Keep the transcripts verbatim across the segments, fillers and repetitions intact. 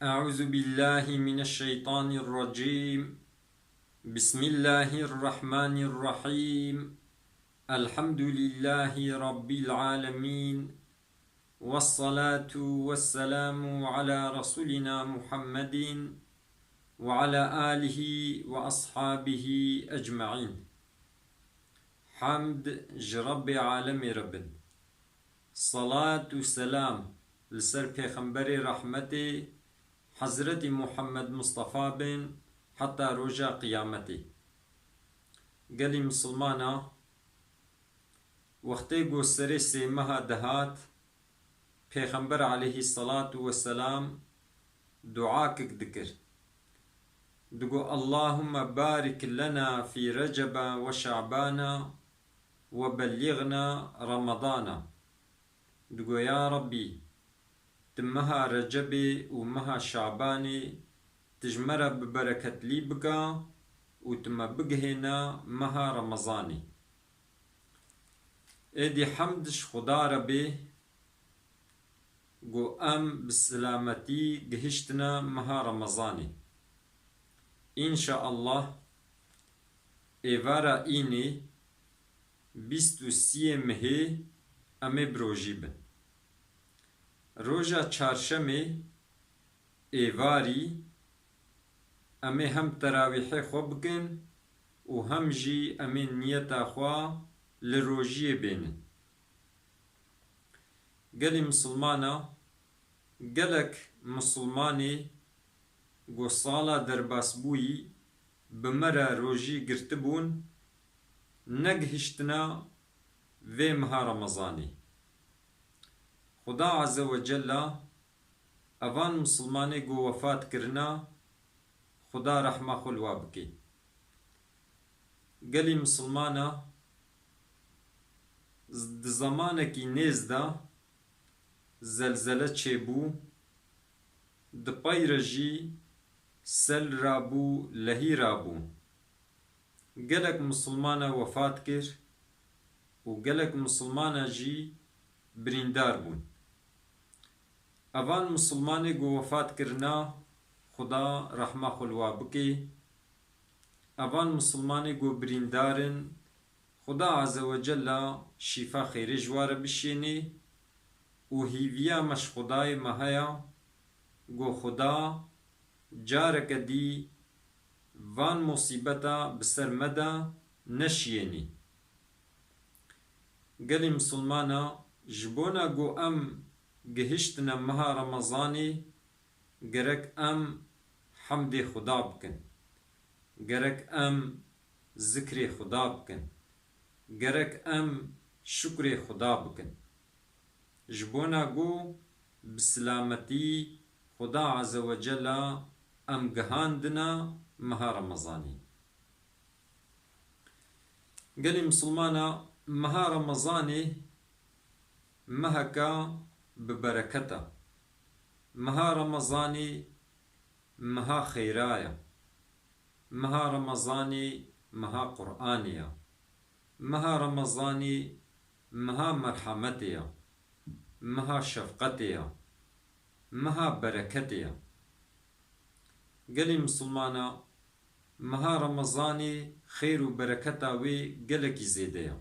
أعوذ بالله من الشيطان الرجيم. بسم الله الرحمن الرحيم. الحمد لله رب العالمين. والصلاة والسلام على رسولنا محمد وعلى آله وأصحابه أجمعين. Hamd ji Rebbê alemê re bin. Salat û selam li ser Pêxemberê rehmetê, Hezretî Muhammed Mustafa bin, heta roja qiyametê. Gelî misilmana, wextê ku serê sê meha dihat, Pêxember aleyhî selatu weselam duakik dikir. Digo, "Allahümme barik lena fî Recebe ve Şabana ve belliğna Ramadana." Digo, "Ya Rabbî, tu meha Recebê û meha Şabanê tu ji me re bi bereketlî bika û tu me bigihêne meha Remezanê." Êdî hemd ji Xuda re bê, ku em bi silametî gihiştine meha Remezanê. Înşaallah, êvara înê, bîst û siyê mehê, em ê bi rojî bin. Roja çarşemê, êvarî, em ê hem terawîhê xwe bikin û hem jî em ê niyeta xwe li rojiyê bênin. Gelî misilmana, gelek misilmanê ku sala derbasbûyî bi me re rojî girtibûn, negihiştina vê meha Remezanê. Xuda Azze ve Cella evan misilmanê ku wefat kirina, Xuda rehma xwe li wa bike. Gelî misilmana, di zemanekî nêz de zelzele çêbû, di pey re jî sel rabû, lehî rabû. Gelek misilmana wefat kir û gelek misilmana jî birîndar bûn. Evan misilmanê ku wefat kirina, Xuda rehma xwe li wa bike. Evan misilmanê ku birîndar in, Xuda Azze ve Cella şîfa xêrê ji wa re bişênê û hîviya me ji Xudayê me heye ku Xuda careke dî van musîbeta bi ser me de neşiyênî. Gelî misilmana, ji bona ku em gihiştine meha Remezanê, gerek em hemdê Xuda bikin. Gerek em zikrê Xuda bikin. Gerek em şukrê Xuda bikin. Ji bona ku bi silametî Xuda Azze ve Cella em gihandina meha Remezanê. Gelî misilmana, meha Remezanê meheka bi bereketa. Meha Remezanê meha xêra ya. Meha Remezanê meha Qur'anê ya. Meha Remezanê meha merhemetê ya. Meha şefqetê ya. Meha bereketê ya. Gelî misilmana, meha Remezanê xêr û bereketa wê gelekî zêde ya.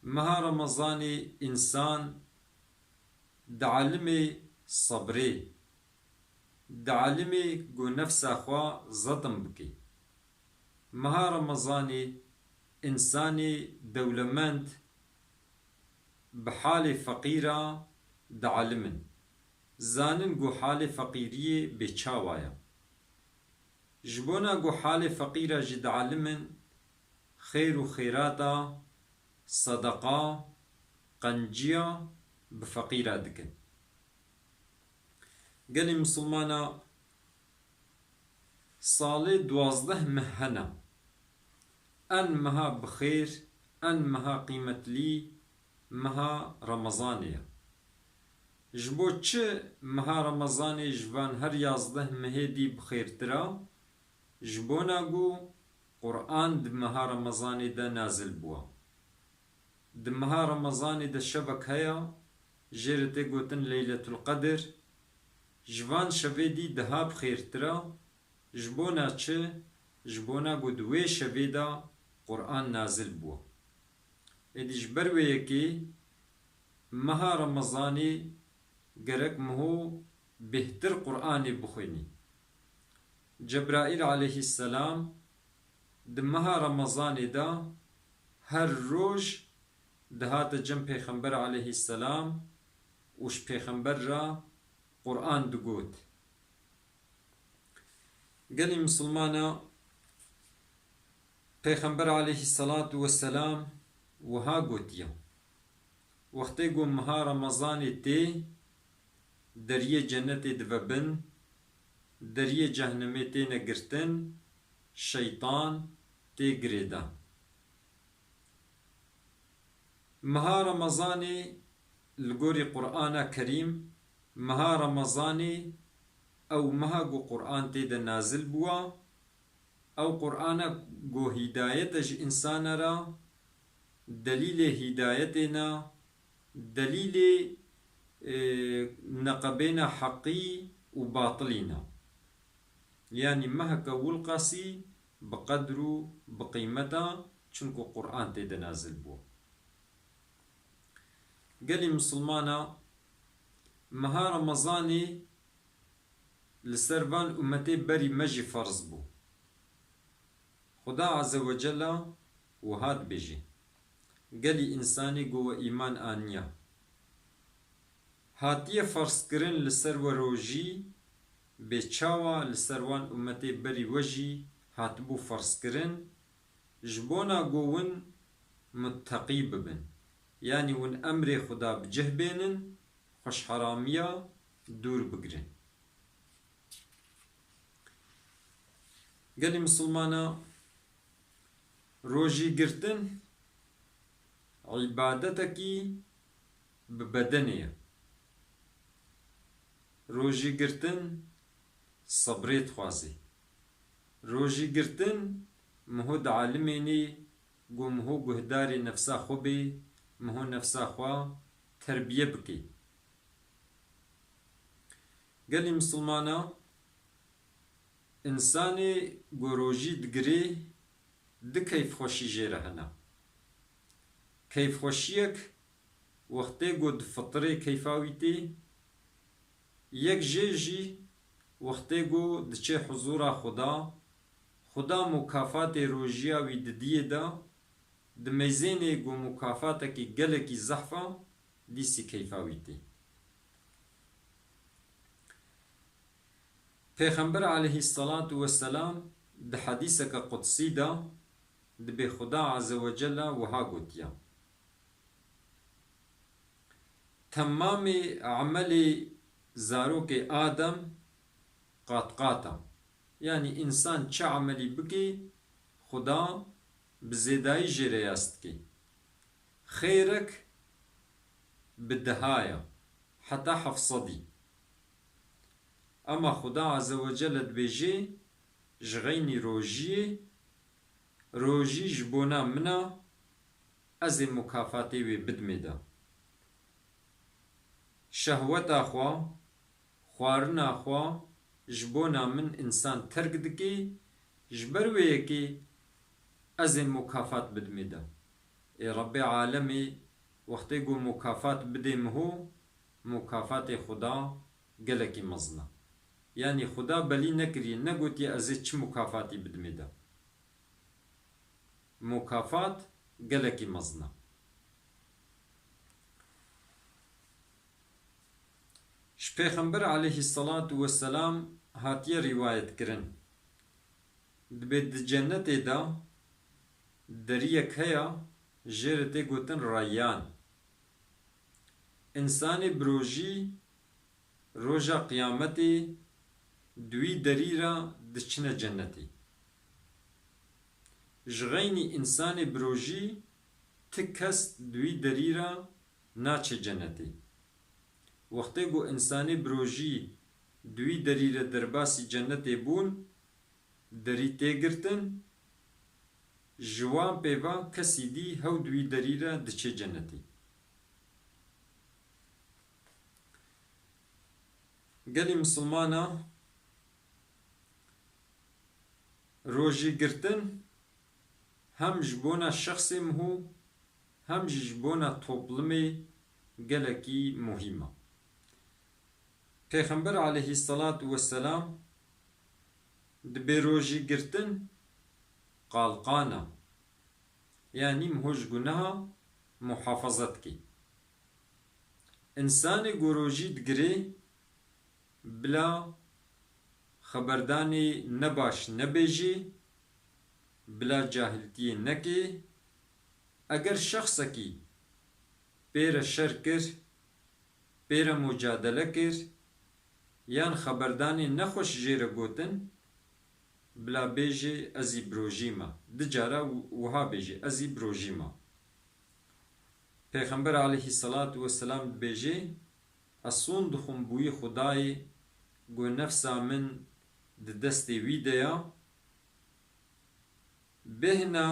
Meha Remezanê însan dialimê sebrê, dialimê ku nefsa xwe zetim bike. Meha Remezanê însanê dewlemend bi halê feqîra dialimin. Zanin ku halê feqîriyê bê çawa ye. Ji bona ku halê feqîra jî dialimin, xêr û xêrata, sedeqa, qenciya bi feqîra dikin. Gelî misilmana, salê duwazdeh meh hene. En meha bi xêr, en meha qîmetlî meha Remezanê ye. Ji bo çi meha Remezanê ji van her yazdeh mehê dî bi xêrtir e? Ji bona ku Qur'an di meha Remezanê de nazil bûye. Di meha Remezanê de şevek heye, jê re tê gotin Leyletul Qedir. Ji van şevê dî diha bi xêrtir a, ji bona çi? Ji bona ku di wê şevê de Quran nazil bû. Êdî ji ber wê yekê meha Remezanê gerek miho bêhtir Quranê bixwînî. Cebraîl aleyhisselam di meha Remezanê de her roj dihate cem Pêxember aleyhisselam û ji Pêxember re Quran digot. Gelî misilmana Pêxember aleyhisselatu vesselam wiha gotiye, wextê ku meha Remezanê tê, deriyê cenetê dive bin, deriyê cehennemê têne girtin, şeytan tê girêdan. Meha Remezanê li gorî Qur'ana Kerîm, meha Remezanê ew meha ku Qur'an tê de nazil bûwa, ew Qur'ana ku hîdayet e ji însana re, delîlê hîdayetê ne, delîlê, e, neqebêna heqî û batilî ne. Yanî meheke wilqasî bi qedr û bi qîmet a, çunku Qur'an tê de nazil bû. Gelî misilmana, meha Remezanê li ser van ummetê berî me jî ferz bû. Xuda Azze ve Celle wiha dibêje, gelî însanê ku we îman aniya, hatiye ferzkirin li ser we rojî, bê çawa li ser wan ummetê berî we jî hatibû ferzkirin, ji bona ku win mutteqî bibin, yanî win emrê Xuda bi cih bênin, xweşheramiya dûr bigirin. Gelî misilmana, rojî girtin îbadetekî bi bedenê ye. Rojî girtin sebrê dixwazê. Rojî girtin miho dialimênê ku miho guhdarê nefsa xwe bê, miho nefsa xwe terbiye bikê. Gelî misilmana, însanê ku rojî digirê, du keyfxweşî jê re hene. Keyfxweşiyek wextê ku difitirê keyfa wî tê, yek jê jî wextê ku diçê huzûra Xuda, Xuda mukafatê rojiya wî didiyê de, dimeyzênê ku mukafatekî gelekî zehf a, dîsî keyfa wî tê. Pêxember aleyhisselatu vesselam di hedîseke qudsî de dibê Xuda Azze ve Celle wiha gotiye, temamê emelê zarokê Adem qat qat e. Yanî însan çi emelî bikê, Xuda bi zêdayî jê re yas dike. Xêrek bi deha ye, heta heft sedî. Ema Xuda Azze ve Celle dibêje, ji xeynî rojiyê, rojî ji bona min e, ez ê mukafatê wê bidimê de. Şehweta xwe, xwarina xwe ji bona min însan terk dike, ji ber wê yekê ez ê mukafat bidimê de. Ê Rebbê alemê wextê ku mukafat bidê miho, mukafatê Xuda gelekî mezin e. Yanî Xuda belî nekiriye, negotiye ez ê çi mukafatî bidimê de. Mukafat gelekî mezin e. Ji Pêxember aleyhisselatu vesselam hatiye rîwayet kirin, dibê di cennetê de deriyek heye, jê re tê gotin Reyyan. Însanê bi rojî roja qiyametê di wî derî re diçine cennetê. Ji xeynî însanê bi rojî ti kes di wî derî re naçe cennetê. Wextê ku însanê bi rojî di wî derî re derbasî cennetê bûn, derî tê girtin, ji wan pê ve kesî dî hew di wî derî re diçe cennetê. Gelî misilmana, rojî girtin hem ji bona şexsê miho, hem jî ji bona toplumê gelekî muhîm e. Pêxember aleyhisselatu vesselam dibê rojî girtin qalqana, yanî miho ji guneha muhafaza dike. Însanê ku rojî digire, bila xeberdanê nebaş nebêje, bila cahiltiyê neke. Eger şexsekî pê re şer kir, pê re mucadele kir, yan xeberdanê nexweş jê re gotin, bila bêje, "Ez î birojî me." Du cara wi-, wiha bêje, "Ez î birojî me." Pêxember aleyhisselatu vesselam dibêje, "Ez son dixwim bi wî Xwedayê ku nefsa min di destê wî de ya, bêhna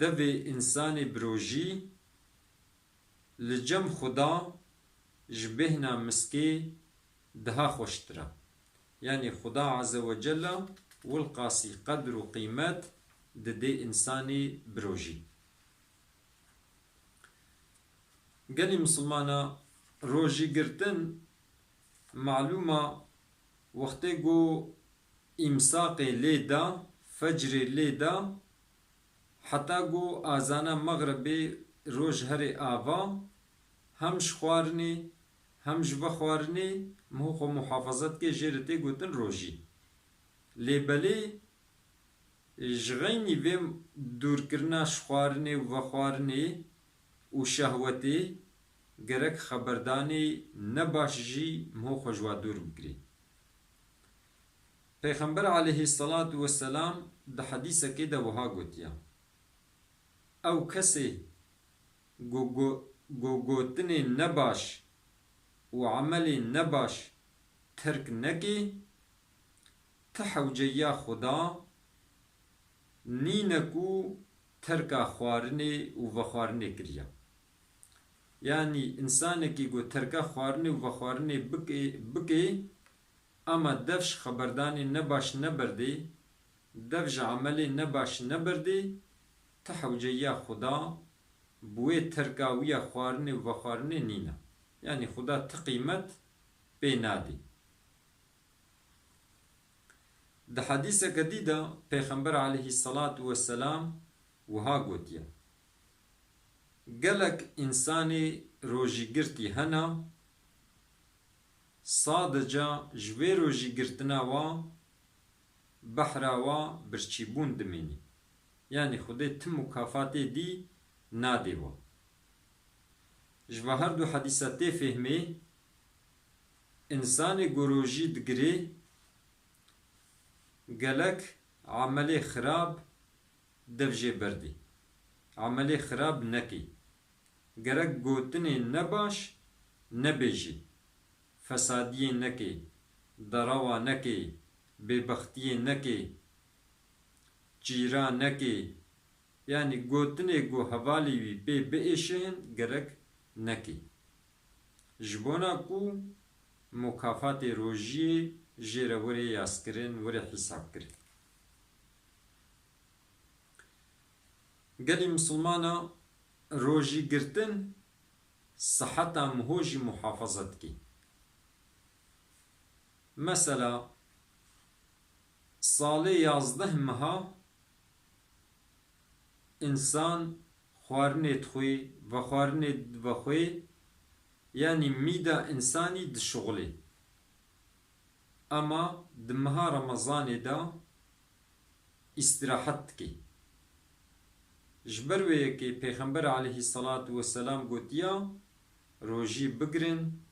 devê însanê birojî li cem Xuda ji bêhna miskê daha xweştir e." Yanî Xuda Azze ve Celle wilqasî qedr û qîmet didê însanê birojî. Gelî misilmana, rojî girtin, malûm e, wextê ku îmsaqê lê da, fecrê lê da, heta ku azana mexribê roj herê ava, hem ji xwarinê, hem ji vexwarinê miho xwe muhafaza dike, jê re tê gotin rojî. Lê belê ji xeynî vê dûrkirina ji xwarinê û vexwarinê û şehwetê gerek xeberdanê nebaş jî miho xwe ji wa dûr bigirê. Pêxember aleyhisselatu vesselam di hedîsekê de wiha gotiye, Ew kesê ku go-, ku gotinê nebaş û emelê nebaş terk neke, ti hewceyiya Xuda nîne ku terka xwarinê û vexwarinê kiriya. Yanî însanekî ku terka xwarinê û vexwarinê bike, bike, ama dev ji xeberdanê nebaş neberdê, dev ji emelê nebaş neberdê, ti hewceyiya Xuda bi wê terka wî ya xwarinê û vexwarinê nîne. Yanî Xuda ti qîmet pê nadê. Di hedîseke dî de Pêxember aleyhisselatu vesselam wiha gotiye, Gelek însanê rojîgirtî hene, sadeca ji vê rojîgirtina wa behra wa birçîbûn dimînî. Yanî Xwedê ti mukafatê dî nadê wa. Ji va her du hedîsa tê fêhmê, însanê ku rojî digirê, gelek emelê xirab dev jê berdê. Emelê xirab nekê. Gerek gotinê nebaş nebêjê. Fesadiyê nekê, derawa nekê, bêbextiyê nekê, cîra nekê. Yanî gotinê ku hevalê wî pê biêşin gerek nekê. Ji bona ku mukafatê rojiyê jê re were yazkirin, were hîsabkirin. Gelî misilmana, rojî girtin siheta miho jî muhafaza dike. Mesela, salê yazdeh meha însan xwarinê dixwê, vexwarinê divexwê, yanî mîda însanî dişuxulê. Ema di meha Remezanê de îstirahet dike. Ji ber wê yekê Pêxember aleyhisselatu vesselam gotiya, rojî bigirin,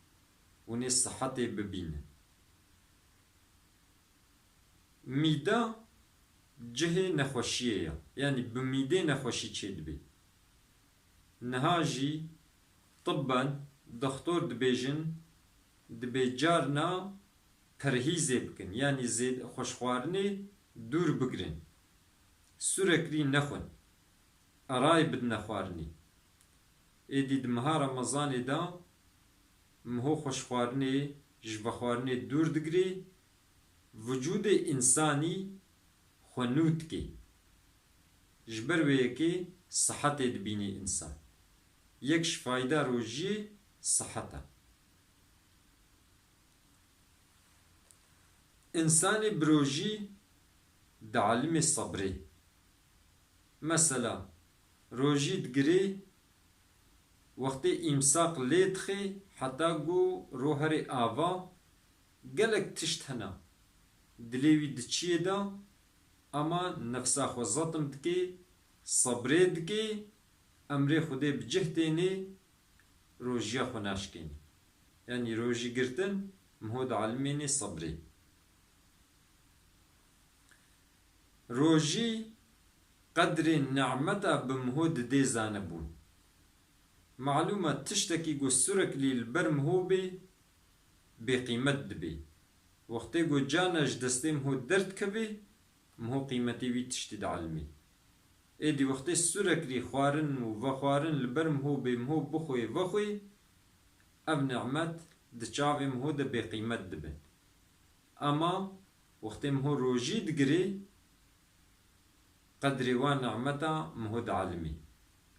hûn ê sihetê bibînin. Mîda cihê nexweşiyê ye. Yanî bi mîdê nexweşî çêdibe. Niha jî tibben, doxtor dibêjin, dibê carna perhîzê bikin. Yanî zêd-, xweşxwarinê dûr bigirin. Sûrekrî nexwin. Erayê bidine xwarinê. Êdî di meha Remezanê de miho xweşxwarinê ji vexwarinê dûr digirê, vücûdê însanî xwe nû dike. Ji ber wê yekê sihetê dibînî însan. Yek ji fayda rojiyê sihet e. Însanê bi rojî dialimê sebrê. Mesela, rojî digirê, wextê îmsaq lê dixê heta ku ro herê ava, gelek tişt hene dilê wî diçiyê de, ama nefsa xwe zetim dike, sebrê dike, emrê Xwedê bi cih tênê, rojiya xwe naşkênî. Yanî rojî girtin, miho dialimênê sebrê. Rojî qedrê nemeta bi miho didê zanebûn. Malûm e, tiştekî ku sûreklî li ber miho bê, bêqîmet dibê. Wextê ku carna ji destê miho derdikeve, miho qîmetê wî tiştî dielmê. Êdî wextê sûreklî xwarin û vexwarin li ber miho bê, miho bixwê, vexwê, ev nemet di çavê miho de bêqîmet dibe. Ema wextê miho rojî digirê, qedrê wan nemeta miho dielmê.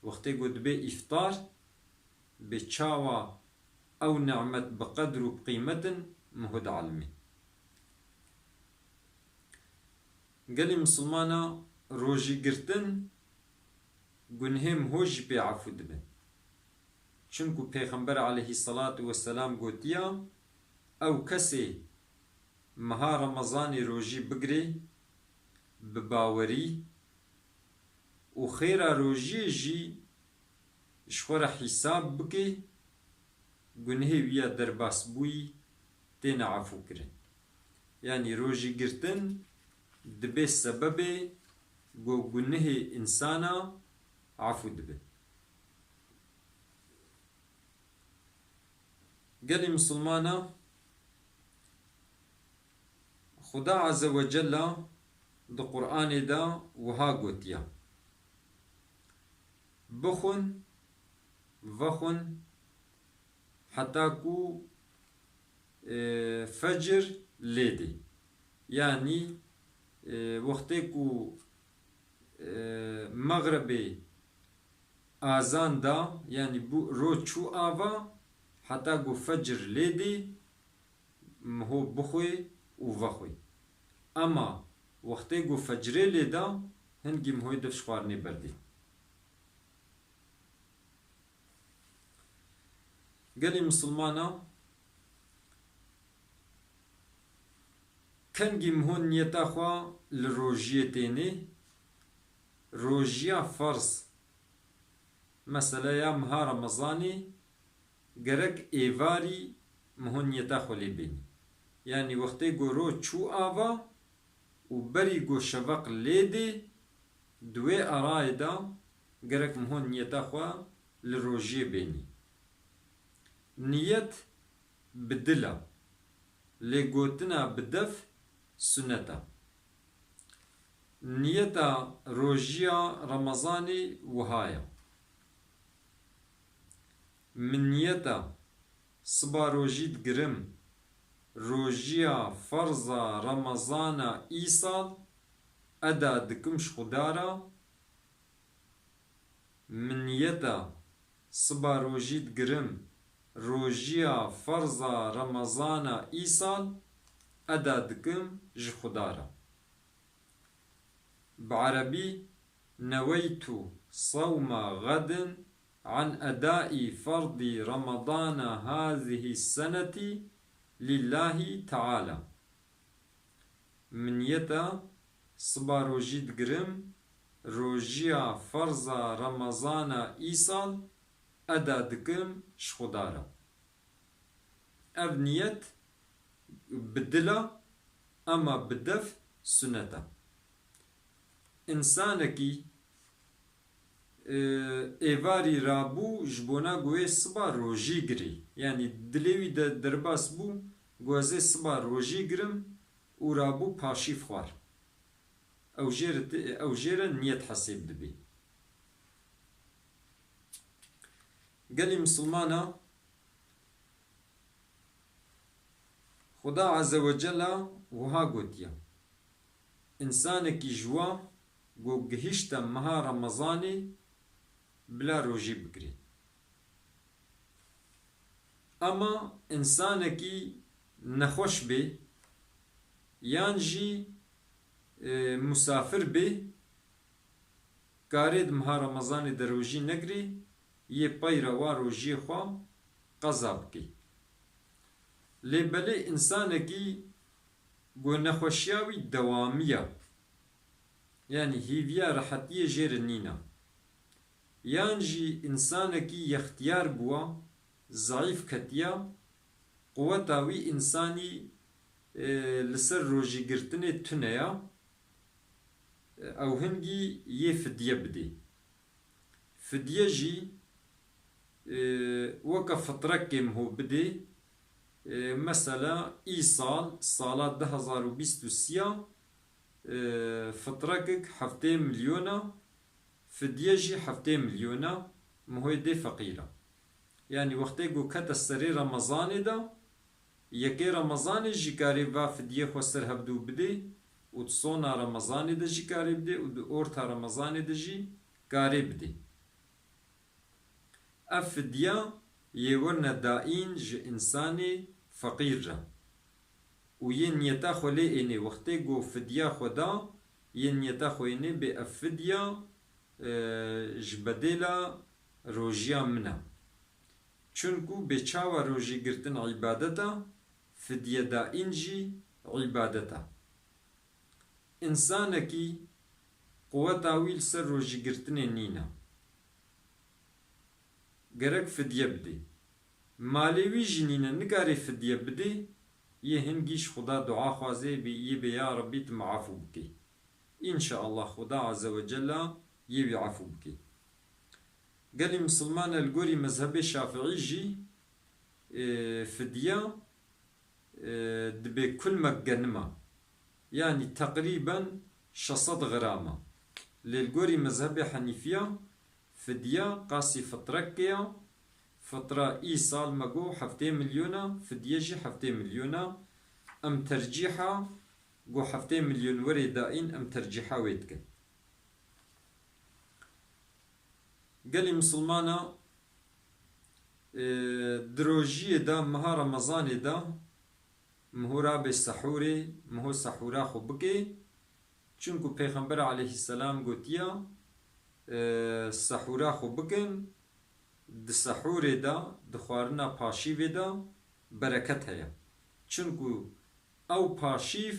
Wextê ku dibe îftar, bê çawa ew nemet bi qedr û bi qîmet in, miho dielmê. Gelê misilmana rojî girtin, gunhê miho jî pê efû dibin. Çimku Pêxember aleyhisselatu vesselam gotiya, ew kesê meha Remezanê rojî bigirê bi bawerî û xêra rojiyê jî ji xwe re hîsab bike, gunhê wî ya derbasbûyî têne efûkirin. Yanî rojî girtin dibe sebebê ku gunhê însana efû dibe. Gelê misilmana, Xuda Azze ve Cella di Qur'anê de wiha gotiya, bixwin, vexwin, heta ku, e, fecir lê dê. Yanî, e, wextê ku, e, mexribê azan da, yanî bû, ro çû ava, heta ku fecir lê dê, miho bixwê û vexwê. Ema wextê ku fecrê lê da, hingî mihoyê dev ji xwarinê berdê. Gelê misilmana, kengî miho niyeta xwe li rojiyê tênê, rojiya ferz, mesela ya meha Remezanê, gerek êvarî miho niyeta xwe lê bênî. Yanî wextê ku ro çû ava û berî ku şeveq lê dê, di wê arayê de gerek miho niyeta xwe li rojiyê bênî. Niyet bi dil e, lê gotina bi dev sunet e. Niyeta rojiya Remezanê wiha ye. Min niyeta siba rojî digirim, rojiya ferza Remezana îsal eda dikim ji Xuda re. Min niyeta siba rojî digirim, rojiya ferza Remezana îsal eda dikim ji Xuda re. Bi erebî, نويت صوم غد عن أداء فرض رمضان هذه السنة لله تعالى. Min niyeta siba rojî digirim, rojiya ferza Remezana îsal eda dikim ji Xuda re. Ev niyet bi dil e, ema bi dev sunet e. Însanekî, e, êvarî rabû ji bona ku wê siba rojî girê. Yanî dilê wî de derbas bû, ku ez ê siba rojî girim û rabû paşîv xwar. Ew jê re ti-, ew jê re niyet hesêb dibê. Gelî misilmana, Xuda Azze ve Cella wiha gotiye, Însanekî ji we ku gihîşte meha Remezanê bila rojî bigirê. Ema însanekî nexweş bê yan jî, e, musafir bê, karê di meha Remezanê de rojî negirê, yê peyra wa rojiyê xwe qeza bikê. Lê belê însanekî ku nexweşiya wî dewamî ya, yanî hîviya rehetiyê jê re nîna, yan jî însanekî yextiyar bûwa, zeîf ketiya, quweta wî însanî, e, li ser rojîgirtinê tune ya, e, ew hingî yê fidye bidê. Fidye jî, e, weke fitrekê miho bidê. E, mesela îsal, sala du hezar û bîst û sê ya, e, fitrekek heftê milyon a, fidye jî heftê milyon a, mihoyê dê feqîra. Yanî wextê ku kete serê Remezanê de, yekê Remezanê jî karê va fidyê xwe ser hevdû bidê û di sona Remezanê de jî karê bidê û di orta Remezanê de jî karê bidê. Ev fidya yê werine daîn ji însanê feqîr re û yê niyeta xwe lê ênê wextê ku fidya xwe da, yê niyeta xwe ênê bê ev fidya, e, ji bedêla rojiya min e. Çunku bê çawa rojîgirtin îbadet e, fidye daîn jî îbadet e. Însanekî quweta wî li ser rojîgirtinê nîne. Gerek fidye bidê. Malê wî jî nîne, nikare fidye bidê, yê hingî ji Xuda dua xwazê bê, yê bê ya Rebbî tu min efû bikê. Înşeallah Xuda Azze ve Cella yê wî efû bikê. Gelî misilman e, li gorî mezhebê Şafiî jî, e, fidye, e, dibê kulmek genima. Yanî teqrîben şeş sed grama. Lê li gorî mezhebê Henîfiya fidye qasî fitrekê ya. Fitra îsal me got heftê milyon a, fidye jî heftê milyon a. Em tercîha ku heftê milyon werê daîn, em tercîha wê dikin. Gelî misilmana, e, di rojiyê de, meha Remezanê de, miho rabe sehûrê, miho sehûra xwe bike. Çunku Pêxember aleyhisselam gotiya, e, sehûra xwe bikin, di sehûrê de, di xwarina paşîvê de bereket heye. Çunku ew paşîv,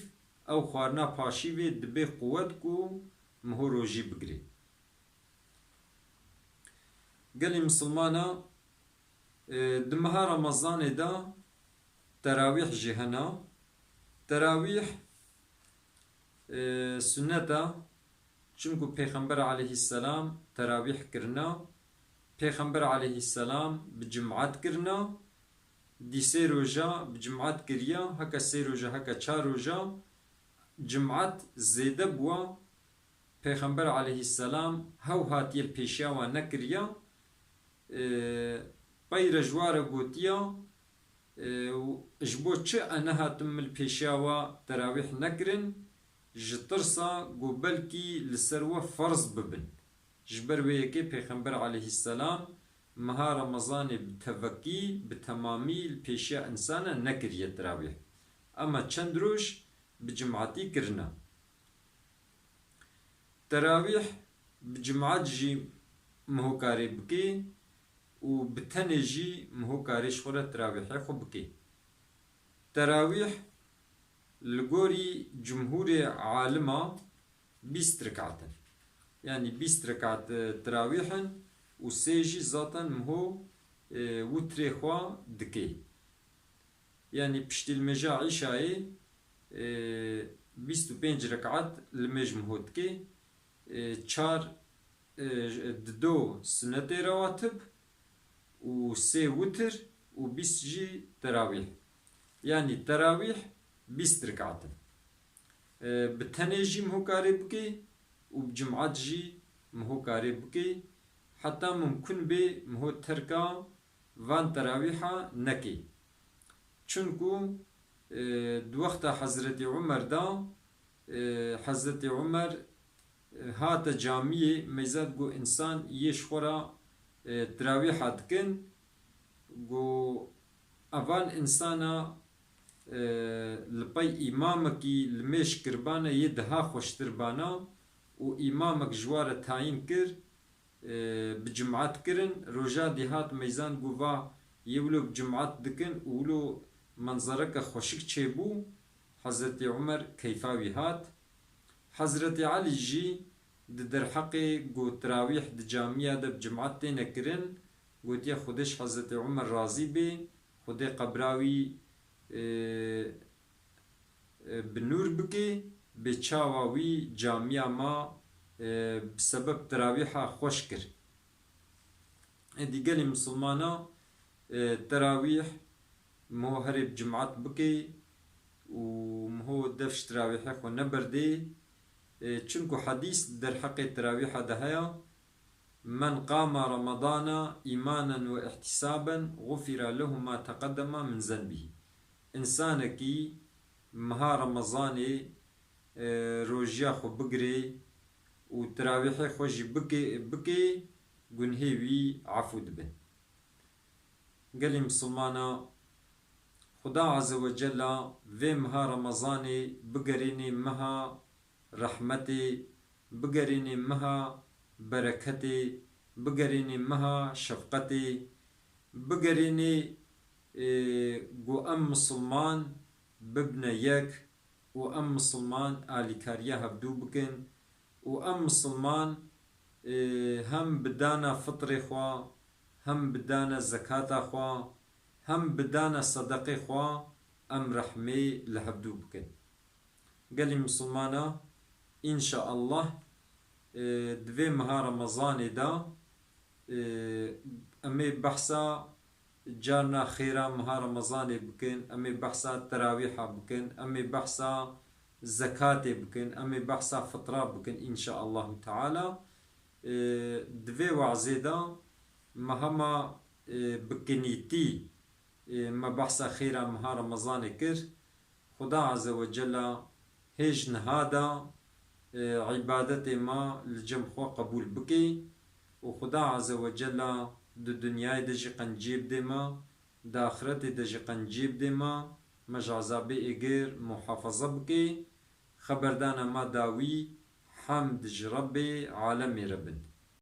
ew xwarina paşîvê dibê quwet ku miho rojî bigirê. Gelî misilmana, e, di meha Remezanê de terawîh jî hene. Terawîh, e, sunnet e. Çunku Pêxember aleyhisselam terawîh kirina. Pêxember aleyhisselam bi cimat kirina. Dîsê roja bi cimat kiriya. Heke sê roja, heke çar roja cimat zêde bûwa. Pêxember aleyhisselam hew hatiye li pêşiya wan nekiriya. E, peyre ji wa re gotiya, e, û ji bo çi e nehatim min li pêşiya wa terawîh nekirin? Ji tirsa ku belkî li ser we ferz bibin. Ji ber wê yekê Pêxember aleyhisselam meha Remezanê bi tevekî, bi temamî li pêşiya însana nekiriye terawîh. Ema çend roj bi cimatî kirine. Terawîh bi cimat jî miho karê bikê û bi tenê jî miho karê ji xwe re terawîhê xwe bikê. Terawîh li gorî cumhûrê alima bîst rekat in. Yanî bîst rekat, e, terawîh in û sê jî zaten miho, e, witrê xwe dikê. Yanî piştî limêja îşayê, e, bîst û pênc rekat limêj miho dikê, e, çar, e, dido sunetê rewatib û sê witir û bîst jî terawîh. Yanî terawîh bîst rekat in. E, bi tenê jî miho karê bikê û bi cimat jî miho karê bikê. Heta mumkun bê miho terka van terawîha nekê. Çunku E, di wexta Hezretî Umer de, e, Hezretî Umer, e, hate camiyê, meyzad got însan yê ji xwe re, e, terawîha dikin. Got, evan însana, e, li pey îmamekî li mêj kiribane yê daha xweştir bana û îmamek ji wa re tayîn kir, e, bi cimat kirin. Roja dî hat meyzan got va yê wilo bi cimat dikin û wilo menzereke xweşik çêbû. Hezretî Umer keyfa wî hat. Hezretî Elî jî di derheqê got terawîh di camiya de bi cimat têne kirin, gotiye Xwedê ji Hezretî Umer razî bê, Xwedê qebra wî, e, e, bi nûr bikê, bê çawa wî camiya ma, e, bi sebeb terawîha xweş kir. Êdî gelî misilmana, e, terawîh miho herê bi cimat bikê û miho def ji terawîhê xwe neberdê. E, çunku hedîs di derheqê terawîha de heye, "Men qama Ramadana îmanen we îhtîsaben, xufira lehu ma teqedema min zenbihî." Însanekî meha Remezanê, e, rojiya xwe bigirê û terawîhê xwe jî bikê, bikê, gunhê wî efû dibin. Gelî misilmana, Xuda Azze ve Cella vê meha Remezanê bigerînê meha rehmetê, bigerînê meha bereketê, bigerînê meha şefqetê, bigerînê, e, ku em misilman bibine yek û em misilman alîkariya hevdû bikin û em misilman, e, hem bi dana fitrê xwe, hem bi dana zekata xwe, hem bi dana sedeqê xwe em rehmê li hevdû bikin. Gelî misilmana, înşaallah, e, di vê meha Remezanê de, e, em ê behsa carna xêra meha Remezanê bikin, em ê behsa terawîha bikin, em ê behsa zekatê bikin, em ê behsa fitra bikin, înşaallahu teala. E, di vê wazê de me hema, e, bi kinîtî, e, me behsa xêra meha Remezanê kir. Xuda Azze ve Cella hêj niha de, e, îbadetê me li cem xwe qebûl bike û Xuda Azze ve Cella di dinyayê de jî qenciyê bidê me, di axiretê de jî qenciyê bidê me, me ji ezabê êgir muhafaza bike. Xeberdana me dawî, hemd ji Rebbê alemê re bin.